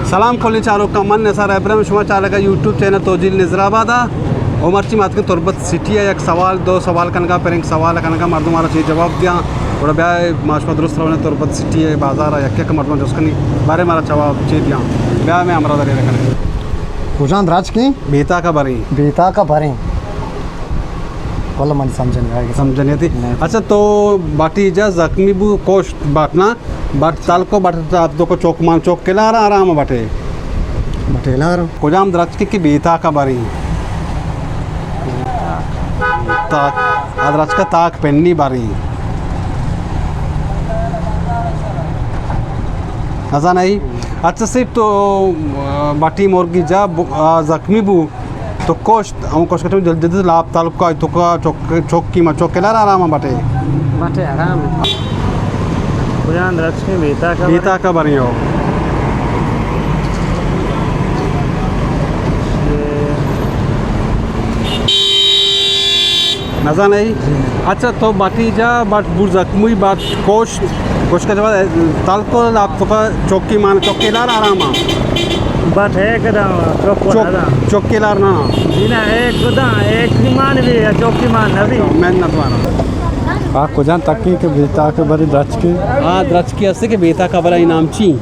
سلام کلیں چاروکاں، من نثار ابراہیم، شما چارگا یوٹیوب چینل توجیل نظر آباد ءَ۔ او مرچی ما اتکیں تربت سٹی ءَ، یک سوال، دو سوال کنگا، پرنگ سوال کنگا، مردم مارا چی جواب دیاں، گڑا بیا ما شما درست رونے تربت سٹی ءِ بازار ءَ، یک یک مردم جست کنی، بارے مارا جواب چی دیاں، بیا میں ہمراہ داری کنیں۔ کجام درچکیں؟ بیتاک ءَ بریں۔ بیتاک ءَ بریں۔ واللہ من سمجھ نہیں آئے گا۔ سمجھ نہیں آتی۔ نہیں۔ اچھا، تو باٹی جا زخمی بو، کوشت بٹ نا، بٹ تلکو، بٹ آپ تو کو چوک مان، چوک کلار آرام بٹے۔ بٹے لار۔ کجام درچکے کہ بیتاک ءَ بریں؟ تاک، آ درچک ءَ تاک پنی بریں۔ نزانائی؟ اچھا سیٹ تو، آ، بٹی مرگی جا ب-، آ، زخمی بو۔ تو کشت، ہم کشت کہ جلدی جلدی لاپ تلک کا تو کا چوک، چوکی ما چوک کلار آرام بٹے۔ بٹے آرام۔ کجان درچکیں بیتاک ءَ بریں۔ بیتاک ءَ بریں ہو۔ نزانائی؟ اچھا، تو باٹی جا، بٹ بو زخمی، بٹ کوش، کوش کا جواب، تلکو لاپ تو کا چوکی مان، چوکی لار آرام آ۔ بٹ ہے کدا، چوک کو چوک، نہ دا۔ چوکی لار نا۔ جی نا، ہے کدا، ہے کی مان بھی، ہے چوکی مان نہ بھی۔ میں نہ تو آرام۔ آ کجان تکی کہ بیتا کے بری درچکی؟ آ درچکی ہستے کہ بیتا کا بلا انعام چی؟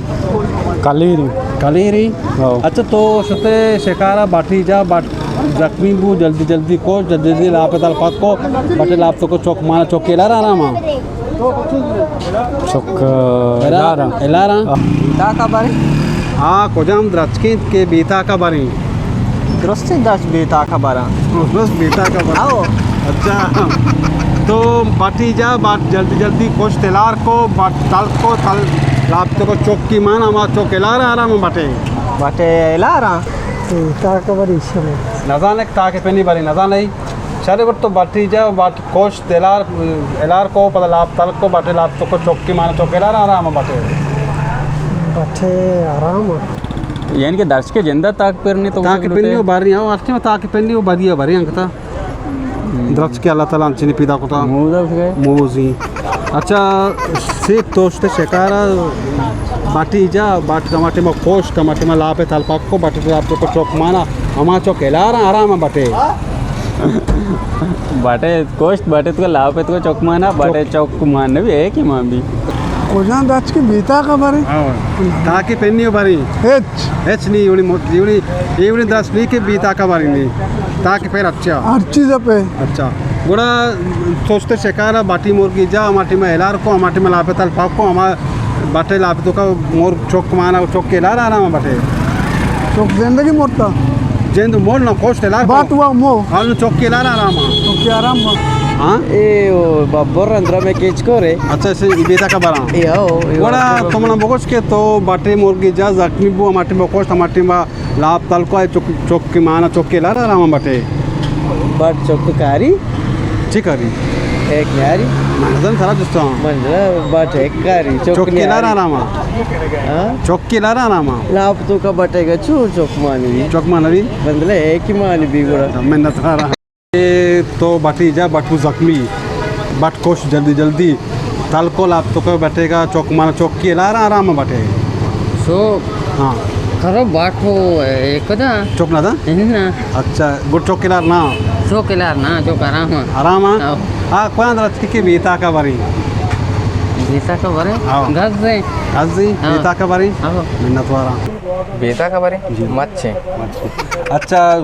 کلیری۔ کلیری؟ ہاں۔ اچھا، تو شتے شکارا باٹی جا، بٹ زخمی بو، جلدی جلدی کو، جلدی جلدی لاپ تل پک کو، بٹے لاپ تو کو چوک مانا چوک کلار آرام آ۔ چوک، الارا۔ الارا۔ بیتا کا بارے؟ ہاں، کجام درچکیں کہ بیتا کا بارے؟ درستیں درچک بیتا کا بارا۔ درست بیتا کا بارا۔ آؤ۔ اچھا۔ تو باٹی جا، بٹ جلدی جلدی کوش تلار کو، بٹ تل کو، تل لاپ تو کو چوک کی مان، ہما چوک الار آرام بٹے۔ بٹے الارا۔ اے، تاک بری شمے۔ نزانک تاک پنی بری، نزانئی۔ شرے گڑ تو بٹی جا، بٹ کوش تلار، الار کو، پدا لاپ تل کو، بٹے لاپ تو کو چوکی مان، چوک الار آرام بٹے۔ بٹے آرام۔ یعنی کہ درچک جندہ تاک پرنی تو تاک پنی و بری، ہاں، اصلی میں تاک پنی و بری، بری انگتا۔ درچک اللہ تعالی انچنی پیدا کتا۔ موز است گئے۔ موزی۔ اچھا، سیب توشت شکارا باٹی جا، باٹ کماٹے ما کوش، کماٹے ما لاپ تلپاک کو، باٹے لاپ تو کو چوک مانا، ہما چوک الارا آرام بٹے۔ باٹے کوشت، باٹے تو لاپ تو چوک مانا، باٹے چوک مان نبی، ایک ہی مان بھی۔ کجان درچک بیتا کا بارے؟ ہاں۔ تاکہ پنی بری۔ ہچ۔ ہچ نہیں، یونی موٹ، یونی، یونی درچک نہیں کہ بیتا کا باری نہیں۔ تاکہ پھر اچھا۔ ہر چیز پہ۔ اچھا۔ گڑا سوچتے شکارا باٹی مرگی جا، ہما ٹیم الار کو، ہما ٹیم لاپ تل پاک کو، ہما باٹے لاپ تو کا مور چوک مانا، چوک کے الار آرام بٹے۔ چوک زندگی مرتا۔ جند مول نہ کوشت الار کو۔ بات ہوا مو۔ حال چوک کے الار آرام۔ چوک کے آرام۔ ہاں؟ اے او ببر اندرا میں کیچ کو رے۔ اچھا، اسے بیتا کا بارا۔ اے او، اے او۔ گڑا تمنا بگوش کہ تو باٹے مرگی جا زخمی بو، ہما ٹیم بگوش، ہما ٹیم لاپ تلکو ء چک، چک مانا چک ء لارا رام بٹے۔ بٹ چک کاری؟ چی کاری؟ ایک نیاری؟ منزل سرا جستاں۔ منزل بٹ ایک کاری، چک چک ء نیاری۔ لارا راما۔ ہاں؟ چک ء لارا راما۔ لاپ تو کا بٹے گا چو چک مانی۔ چک مانوی؟ بندلے ایک ہی مانی بھی گڑا۔ منت وارا۔ اے تو بٹی جا بٹو زخمی، بٹ کوش جلدی جلدی، تلکو لاپ تو کو بٹے گا، چوک مانا چوکی لار آرام بٹے۔ چوک؟ ہاں۔ کرو بٹ وہ ایک دا۔ چوک نہ دا؟ نہ۔ اچھا، گڈ چوکی لار نا؟ چوکی لار نا، چوک آرام۔ آرام؟ ہاں۔ ہاں، کوان درچکی کی بیتا کا بری؟ بیتا کا بری؟ ہاں۔ گز دے۔ گز دے؟ ہاں۔ بیتا کا بری؟ ہاں۔ منت وارا۔ بیتا کا بری؟ جی۔ مچے۔ اچھا،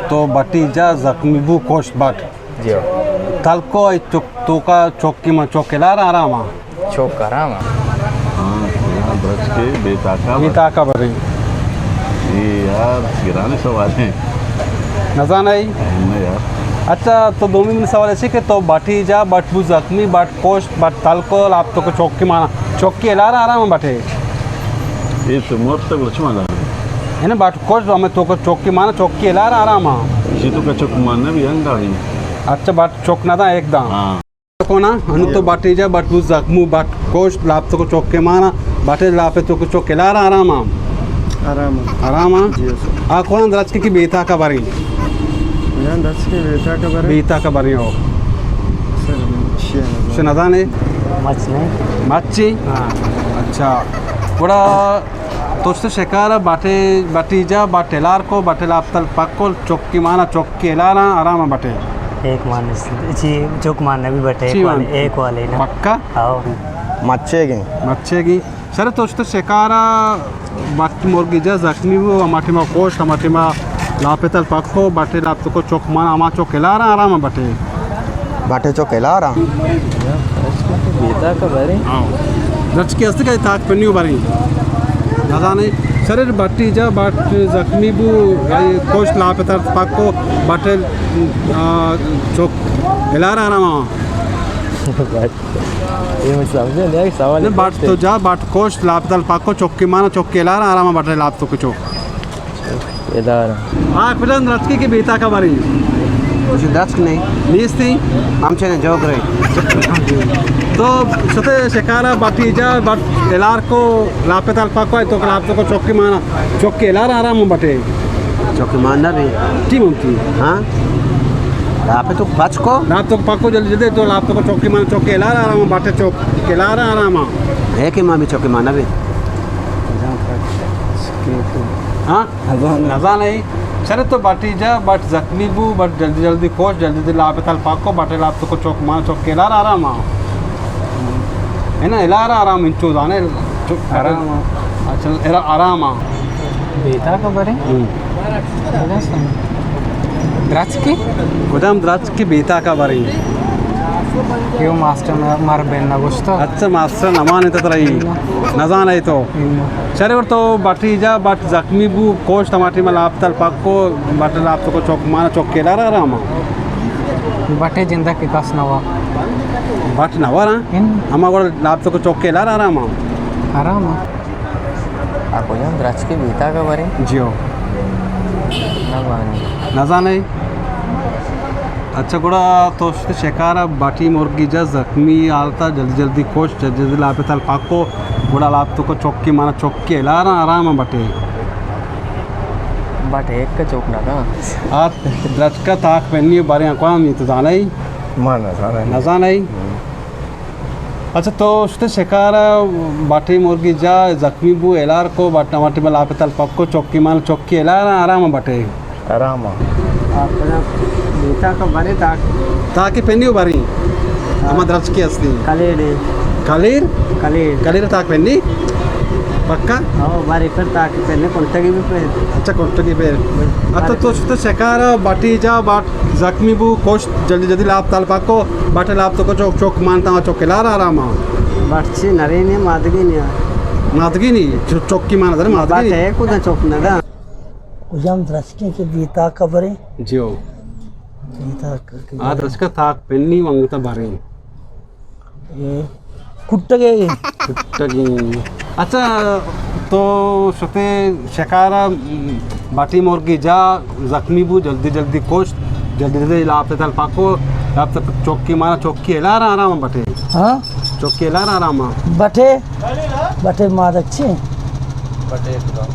تو بٹی جا زخمی بو کوش بٹ۔ جی ہو۔ تلکو ای چک، توکا چوکی ما چوکی لار آرام آ۔ چوک آرام آ۔ ہاں، یہاں درچ کے بے تاکا بے بر۔ تاکا بریں۔ یہ یار گرانی سوال ہیں۔ نزانائی؟ نہیں یار۔ اچھا، تو دومی من سوال ایسی کہ تو بٹی جا، بٹ بو زخمی، بٹ کوش، بٹ تلکو، لاپ تو کو چوکی مانا۔ چوکی لار آرام بٹے۔ یہ تو موت تک لچما لار۔ ہے نا، بٹ کوش ہمیں تو کو چوکی مانا، چوکی لار آرام آ۔ اسی تو کا چوک ماننا بھی انگا ہی۔ اچھا، بٹ چوک نہ دا ایک دا۔ ہاں۔ کونا، انو تو بٹی جا، بٹ بو زخمو، بٹ کوش، لاپ تو کو چوک مانا، بٹے لاپ تو کو چوک لار آرام آ۔ آرام آ۔ آرام آ؟ جی سر۔ آ کونا درچ کے کی بیتا کا باری۔ جان درچ کے بیتا کا باری۔ بیتا کا باری ہو۔ سر، شے نہ۔ شے نہ دانے؟ مچ نہیں۔ مچی؟ ہاں۔ اچھا۔ گڑا تو شتے شکار ءَ، بٹے، بٹی جا، بٹ الار کو، بٹے لاپ تل پکو، چکی مانا، چکی الاراں، آرام ءَ بٹے۔ ایک مان، چی، چک مان نبی بٹے، چی ایک مان؟ والے، ایک والے نا۔ پکا؟ آؤ۔ مچے گی۔ مچے گی۔ شر تو شتے شکار ءَ، بٹ مرگی جا زخمی بو، ہما ٹیما کوشت، ہما ٹیما لاپ تل پکو، بٹے لاپ تو کو چک مان، ہما چک الاراں، آرام ءَ بٹے۔ بٹے چک الاراں۔ بیتا کا بری؟ ہاں۔ درچکی ہستی کہ تاک پنیو بری۔ نزانے۔ شر بٹی جا، بٹ زخمی بو، کوشت لاپ تل پکو، بٹے، آ، چک الاراں، آرام ءَ۔ یہ مجھے سمجھے نہیں، سوال نہ، بٹ تو جا، بٹ کوشت، لاپ تل پکو، چکی مانا، چکی الاراں، آرام ءَ بٹے لاپ تو کو چک۔ ادارہ۔ آ، کجام درچکی کہ بیتا کا بری؟ کچھ درچک نہیں۔ نیستی؟ ہم چنے جوک رہے۔ تو شتے شکار ءَ، بٹی جا، بٹ الار کو، لاپ تل پکو، تو لاپ تو کو چکی مانا، چکی الاراں، آرام ءَ بٹے۔ چکی مان نہ بی۔ ٹیم ہم ٹیم۔ ہاں۔ لاپ تو پچ کو۔ لاپ تو پکو جلدی جلدی، تو لاپ تو کو چکی مان، چکی الاراں، آرام ءَ بٹے، چکی الاراں، آرام ءَ۔ ہے کہ مامی چکی مان نہ بی۔ ہاں؟ نزان۔ نزان ہے۔ شر تو بٹی جا، بٹ زخمی بو، بٹ جلدی جلدی کوش، جلدی جلدی لاپ تل پکو، بٹے لاپ تو کو چک مان، چکی الاراں، آرام ءَ۔ ہے نا، الاراں آرام، انچو زانے، چک آرام۔ اچھا، ارا-، آرام۔ بیتا کا بری؟ ہم۔ درچکی؟ کجام درچکی بیتا کا بری؟ یو ماسٹر مر، مر بین نہ گوشتا۔ اچھا، ماسٹر نمان انت ترا ای۔ نزان ہے تو۔ ہم۔ شر تو بٹی جا، بٹ زخمی بو، کوش، ہما ٹیما لاپ تل پکو، بٹے لاپ تو کو چک مان، چکی الاراں، آرام ءَ۔ بٹے جندگ کہ کس نہ وا۔ بٹ نہ ورا؟ ہم۔ ہما گوڑا لاپ تو کو چکی الاراں، آرام ءَ۔ آرام ءَ۔ آ کجام درچکی بیتا کا بری؟ جی ہو۔ نہ بانی۔ نزانے؟ اچھا، گڑا تو شتے شکار ءَ، بٹی مرگی جا، زخمی حالت ءَ، جلدی جلدی کوش، جلدی جلدی لاپ تل پکو، گڑا لاپ تو کو چکی مانا، چکی الاراں، آرام ءَ بٹے۔ بٹ ایک کا چوک نہ کن۔ آ درچک ءَ تاک پنی باریں، کوامی تو زانئی؟ ما نہ زانئی۔ نہ زانئی؟ ہم۔ اچھا، تو شتے شکار ءَ، بٹی مرگی جا، زخمی بو، الار کو، بٹ ہما ٹیما لاپ تل پکو، چکی مان، چکی الاراں، آرام ءَ بٹے۔ آرام ءَ۔ آپ کجا بیتا کا بری تاک؟ تاک پنی و بری۔ ہما درچکی ہستی۔ کلیر۔ کلیر؟ کلیر۔ کلیر تاک پنی؟ پکا؟ ہاں، بری پر تاک پنی، کنٹگی بھی پر۔ اچھا، کنٹگی پر۔ بری۔ اچھا، تو شتے شکار ءَ، بٹی جا، بٹ زخمی بو، کشت، جلدی جلدی لاپ تل پکو، بٹے لاپ تو کو چوک، چوک مانتا، چوک الاراں، آرام ءَ۔ بٹ چی نرینی، مادگی نی۔ مادگی نی، چو-، چوکی مان در مادگی بٹ نی۔ ہے کدا چوک نہ دا۔ کجام درچکیں کہ بیتا کا بریں؟ جیو۔ بیتا کا کہ آ درچک ءَ تاک پنی و انگتا بریں۔ اے کٹگے۔ کٹگے۔ اچھا، تو شتے شکار ءَ، بٹی مرگی جا، زخمی بو، جلدی جلدی کشت، جلدی جلدی لاپ تل پکو، لاپ تل چوکی مانا، چوکی الاراں، آرام ءَ بٹے۔ ہاں؟ چوکی الاراں، آرام ءَ۔ بٹے، بٹے مادگ چی؟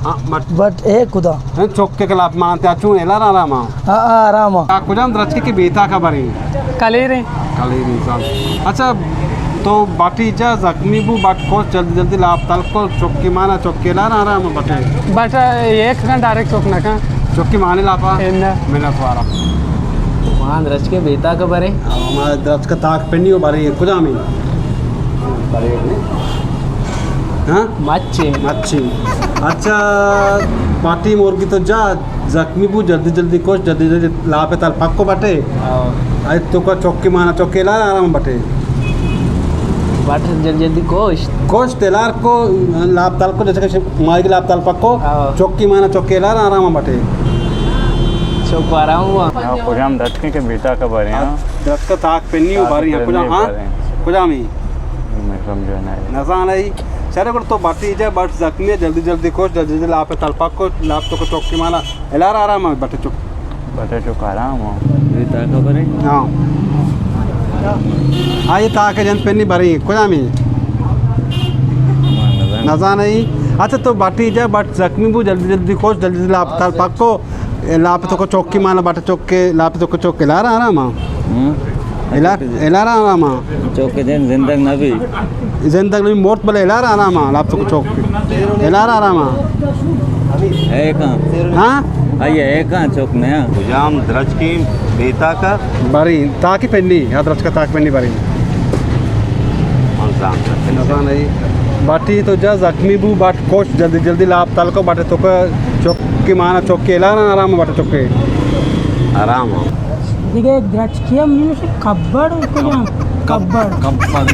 ہاں، بٹ-، بٹ اے کدا۔ ہاں، چوکے کلاپ مانتے، اچھو الاراں، آرام ءَ۔ ہاں، ہاں، آرام ءَ۔ آ کجام درچکے کہ بیتا کا بریں؟ کلیریں۔ کلیریں، سال۔ اچھا، تو بٹی جا، زخمی بو، بٹ کشت، جلدی جلدی لاپ تل کو، چوکی مانا، چوکی الاراں، آرام ءَ بٹے۔ بٹ ایک کن ڈائریکٹ چوک نہ کن۔ چوکی مانے لاپا؟ اے نہ۔ منت وارا۔ مان درچکے بیتا کا بریں؟ ہاں، ما درچک ءَ تاک پنی و بریں، کجامی؟ ہاں؟ مچی۔ مچی۔ اچھا، بٹی مرگی تو جا، زخمی بو، جلدی جلدی کشت، جلدی جلدی لاپ تل پکو بٹے۔ ہاں۔ اے تو کا چوکی مانا، چوکی الاراں، آرام ءَ بٹے۔ بٹ جلدی جلدی کشت۔ کشت الار کو، لاپ تل کو، جیسے کہ مائی کے لاپ تل پکو، ہاں۔ چوکی مانا، چوکی الاراں، آرام ءَ بٹے۔ چوک آرام ہوا۔ ہاں، کجام درچکے کہ بیتا کا بریں، ہاں۔ درچک ءَ تاک پنی و باری، کجام، ہاں؟ کجامی؟ میں سمجھو نہ۔ نزانئی۔ شر گڑا تو بٹی جا، بٹ زخمی، جلدی جلدی کشت، جلدی جلدی لاپ تل پکو، لاپ تو کو چوکی مانا، الاراں، آرام ءَ بٹے چوک۔ بٹے چوک آرام ءَ۔ بیتا کا بریں؟ ہاں۔ آئی تاک جند پنی بریں، کجامی؟ نزانئی۔ اچھا، تو بٹی جا، بٹ زخمی بو، جلدی جلدی کشت، جلدی جلدی لاپ تل پکو، لاپ تو کو چوکی مانا، بٹے چوکے، لاپ تو کو چوک الاراں، آرام ءَ۔ ہم۔ الار-، الاراں، آرام ءَ۔ چوک جن زندگ نہ بی۔ زندگ نبی، مرت بلے الار آرام ءَ، لاپ تو چوک الار آرام ءَ۔ ایکاں۔ ہاں؟ آئی ایکاں چوک نیا۔ کجام درچکیں بیتاک ءَ؟ بری، تاکی پنی، یا درچک ءَ تاک پنی بری۔ من زانت نہ۔ نزان ای۔ باٹی تو جا زخمی بو، باٹ کوش جلدی جلدی لاپ تلکو، باٹے تو کا چوکی مانا چوکی الار آرام ءَ، باٹے چوکی۔ آرام ءَ۔ دگہ درچکی ہم نمیش، کبڑ کجام؟ کب-، کبڑ۔ کبڑ۔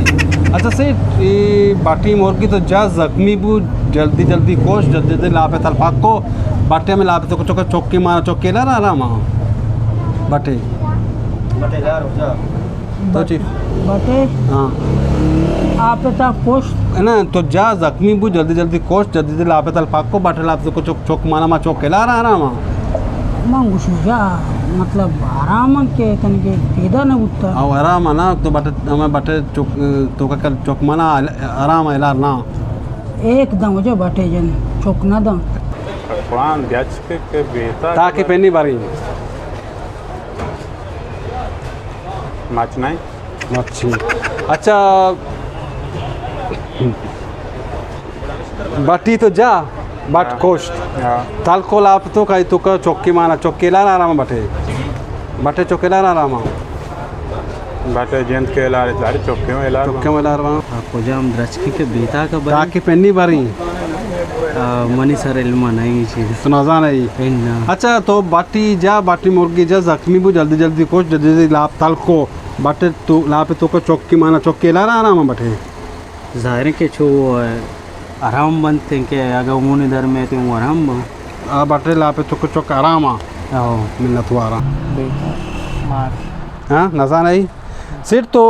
اچھا سیٹھ، اے باٹی مرگی تو جا زخمی بو، جلدی جلدی کوش، جلدی جلدی لاپے تلپاک کو، باٹے میں لاپے تو چوکا چوکی مانا چوکی الار آرام ءَ۔ باٹے۔ باٹے الار جا۔ تو چی؟ باٹے۔ ہاں۔ آپ تا کوش۔ نا، تو جا زخمی بو، جلدی جلدی کوش، جلدی جلدی لاپے تلپاک کو، باٹے لاپے تو چوک، چوک مانا ما چوک الار آرام ءَ۔ من گوشم جا، مطلب، آرام ءَ کہ تنکہ پیدا نہ بوتا۔ او آرام ءَ نا، تو بٹ، ہمیں بٹ چک، تو کا کل چک منا آرام ءَ الار نا۔ ایک دم وجہ بٹے جن، چک نہ دم۔ قرآن گچ کے، کے بیتا تاکہ پنی باری۔ مچ نہیں؟ مچی۔ اچھا، بٹی تو جا، بٹ ہاں۔ کوشت۔ ہاں۔ تلکو لاپ تو کئی تو کا چوکی مانا، چوکی الار آرام بٹے۔ بٹے چوکی الار آرام۔ بٹے جند کے الار، ساری چوکی میں الار۔ چوکی میں الار۔ آ کجام درچکی کہ بیتا کا بری؟ تاکہ پنی بری۔ آ، منی سر علم نہیں چیز۔ تو نزان ای؟ انا۔ اچھا، تو باٹی جا، باٹی مرگی جا، زخمی بو، جلدی جلدی کوش، جلدی جلدی لاپ تلکو۔ بٹے تو لاپ تو کو چوکی مانا، چوکی الار آرام بٹے۔ ظاہر ہے کہ چو، آ، آرام بنت ہیں کہ اگر اونی در میں تو آرام بن۔ آ بٹے لاپ تو کو چوک آرام۔ او۔ منت وارا۔ بیکار۔ مار۔ ہاں، نزان ای؟ سیٹ تو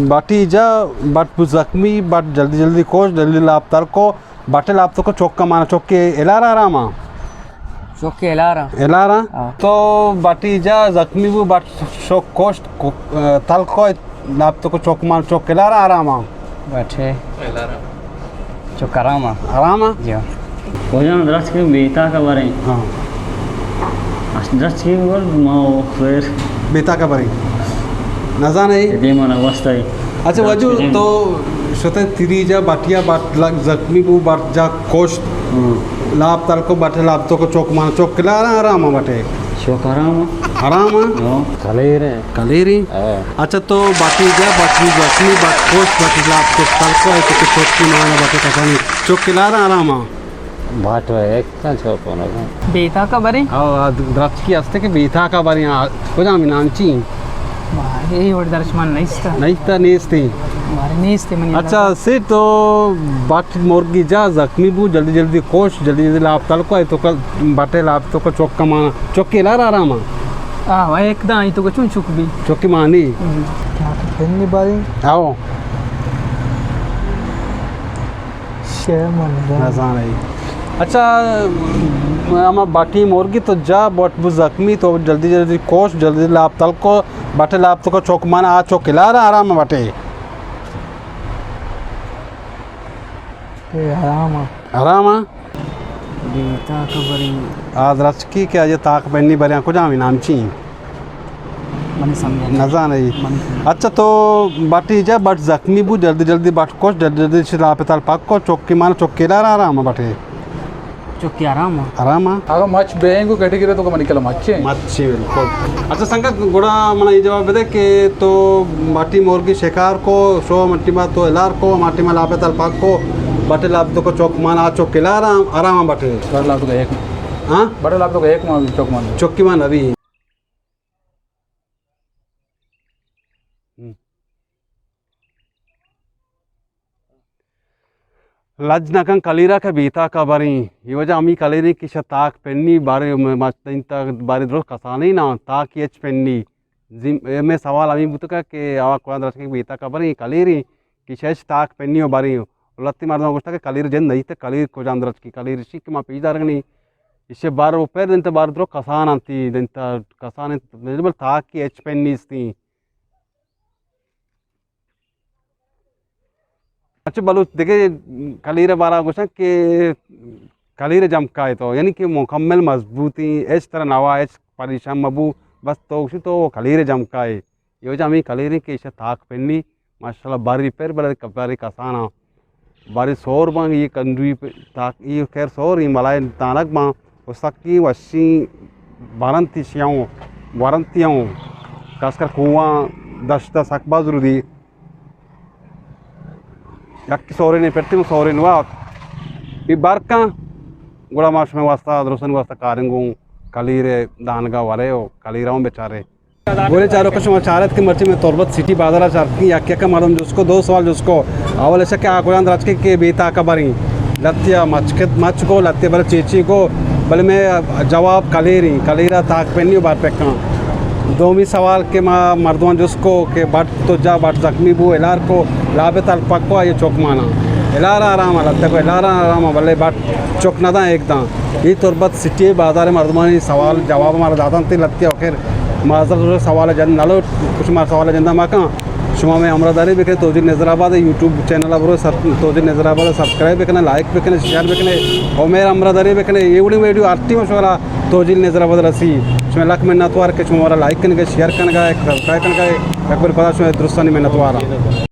باٹی جا، بٹ بو زخمی، بٹ جلدی جلدی کوش، جلدی لاپ تلکو۔ بٹے لاپ تو کو چوک مانا، چوک الار آرام۔ چوک الار۔ الار۔ ہاں۔ تو باٹی جا زخمی بو، بٹ شوک کوشت، کو-، تلکو لاپ تو کو چوک مانا، چوک الار آرام۔ بٹے۔ چوک آرام۔ آرام۔ جی۔ کجام درچک بیتا کا بارے؟ ہاں۔ اش درچک بول ما خیر۔ بیتا کا بارے۔ نزان ای؟ دیمانا واسطہ ای۔ اچھا، وجو تو شتے تیری جا بٹیا بٹ لگ زخمی بو، بٹ جا کوشت۔ ہاں۔ لاپ تلکو بٹے لاپ تو کو چوک مان، چوک الار آرام بٹے۔ چوک آرام۔ آرام؟ ہاں۔ کلیر ہے۔ کلیری؟ ہاں۔ اچھا تو باٹی جا، باٹی زخمی، بٹ کوشت، بٹے لاپ تو تلکو ہے تو چوک کی مانا بٹے کسانی۔ چوک الار آرام۔ بٹ ایک کن چوک ہونا۔ بیتا کا بری؟ او، آ درچکی ہستے کہ بیتا کا بری، آ، کجام نام چی؟ بارے، اے وڑ درچک من نیستا۔ نیستا، نیستی۔ بارے، نیستی منی اچھا، اللہ۔ سے تو بٹ مرگی جا زخمی بو، جلدی جلدی کوش، جلدی جلدی لاپ تلکو، اے تو کل بٹے لاپ تو کل چوک کمانا۔ چوک الار آرام۔ آ، وہ ایک داں، اے تو کل چون چوک بی۔ چوکی مانی۔ ہم۔ کیا تو پھر نہیں باری؟ آؤ۔ شے من نزان ای۔ اچھا، ہما بٹی مرگی تو جا، بٹ بو زخمی تو جلدی جلدی کوش، جلدی لاپ تلکو، بٹے لاپ تلکو چوک مان آ چوک الار آرام بٹے۔ اے آرام۔ آرام۔ بیتا خبریں۔ آ درچکی کہ آ تاک پنی بریاں کجام نام چی؟ منی سمجھ نہ۔ نزان ای۔ منی سمجھ۔ اچھا تو بٹی جا بٹ زخمی بو، جلدی جلدی بٹ کوش، جلدی جلدی چہ لاپ تلپاک کو، چوکی مان چوکی الار آرام بٹے۔ چوکی آرام۔ آرام۔ اگا مچ بینگو کیٹیگری تو منی کلا مچ ہے۔ مچ ہے بالکل۔ اچھا سنگت گڑا منا یہ جواب بدے کہ تو بٹی مرگی شکار کو، شو مٹی ما تو الار کو، مٹی ما لاپ تلپاک کو، بٹے لاپ تو کو چوک مان آ چوک الار آرام، آرام بٹے۔ بٹے لاپ تو ایک۔ ہاں؟ بٹے لاپ تو ایک مان چوک مان۔ چوکی مان ابھی۔ لج نہ کن کلیرا کہ بیتا کا بریں۔ یہ وجہ ہمی کلیریں کہ شہ تاک پنی بارے مچ دینتا بارے درست کسانی نا تاک ہچ پنی۔ زم-، اے میں سوال ہمی بوتکا کہ آوا قرآن درس کہ بیتا کا بریں کلیریں کہ شہ ہچ تاک پنی و بریں۔ و لتی مردم گوشتا کہ کلیر جند نہیں تے کلیر کجام درس کی کلیر شی کہ ما پیش دارگنی۔ اسے بار و پیر دینتا بار درو کسان انتی دینتا کسان انت بل تاک ہچ پنی استی۔ اچھا بلوچ دگہ کلیر ء بارا گوشن کہ کلیر جمکائے تو یعنی کہ مکمل مضبوطی ہچ طرح نوا ہچ پریشان مبو بس تو گوشی تو کلیر جمکائے یہ وجہ ہمیں کلیریں کہ ایشا تاک پنی ماشاءاللہ، باری پر بلے باری کساناں، باری سور باں، یہ کنڈوی پہ تاک، یہ خیر سور، یہ ملائے دانک باں، و سکی وشی بارنتی شیاؤں، ورنتی ہوں، خاص کر کوواں دشت سک باز رودی، یک سورے نے پرتی سورے نوا، یہ برکاں، گڑا ما شمے واسطہ، درستانی واسطہ کارنگوں، کلیر دانگا ورے و کلیروں بیچارے۔ گورے چاروکاں، شما چارت کہ مرچی میں تربت سٹی بازار ء چارتگیں، یک یک مردم جست کو، دو سوال جست کو۔ اول ایشا کہ آ کجام درچکے کہ بے تاک ء بریں، لتی ء مچ کت، مچ کو، لتی ء بلے چیچی کو، بلے میں جواب کلیریں، کلیر ء تاک پنی و بار پکاں۔ دومی سوال کہ ما مردمان جست کو کہ بٹ تو جا، بٹ زخمی بو، الار کو، لابے تلپک کو، آئی چوک مانا۔ الار آرام ء لتے کو، الار آرام ء، بلے بٹ چک نہ داں ایک داں۔ اے تربت سٹی بازار مردمانی سوال جواب مارا داتن تے لتے آخر معذرت سوال جن نلو، کچھ مار سوال جندہ مکاں۔ شما میں ہمراہ داری بکنے توجیل نظر آباد یوٹیوب چینل برو سب، توجیل نظر آباد سبسکرائب بکنے، لائک بکنے، شیئر بکنے اور میں ہمراہ داری بکنے۔ یہ وڑی ویڈیو ہر ٹیم شما توجیل نظر آباد رسی۔ شما لک منتوار کہ شما ہمارا لائک کنگے، شیئر کنگے، سبسکرائب کنگے۔ یک بار پدا شما درستانی منتوار۔